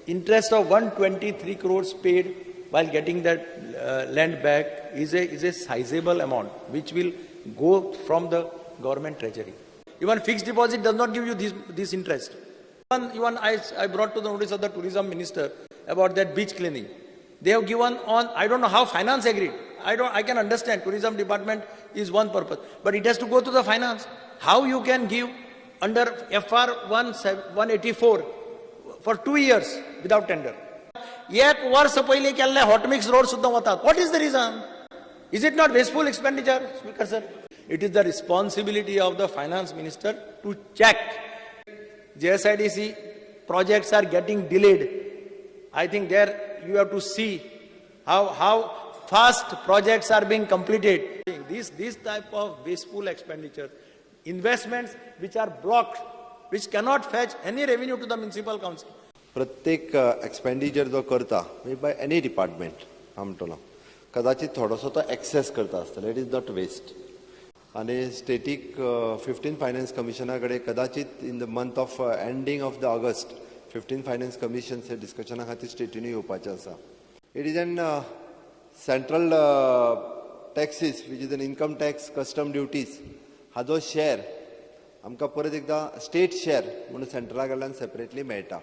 Interest of 123 crores paid while getting that land back is a sizable amount which will go from the government treasury. Even fixed deposit does not give you this interest. Even I brought to the notice of the tourism minister about that beach cleaning. They have given on, I don't know how finance agreed. I don't, I can understand tourism department is one purpose, but it has to go to the finance. How you can give under FR 1, 184 for 2 years without tender? एक वर्स पयलीं केल्ले hot mix road सुद्दां वतात. What is the reason? Is it not wasteful expenditure, Speaker sir? It is the responsibility of the finance minister to check. GSIDC projects are getting delayed. I think there you have to see how fast projects are being completed. This type of wasteful expenditure, investments which are blocked, which cannot fetch any revenue to the municipal council. प्रत्येक expenditure जो करता by any department हांव म्हणटलो, कदाचित थोडोसो तो access करता आसतलो. It is not waste. आनी स्टेटीक फिफ्टीन फायनान्स कमिशना कडेन कदाचित in the month of ending of the August, 15 Finance Commission डिस्कशना खातीर स्टेटीनूय येवपाचें आसा. It is an central taxes, which is an income tax, custom duties, हाजो शेअर आमकां परत एकदां स्टेट शेअर म्हणून सेंट्रला कडल्यान सेपरेटली मेळटा.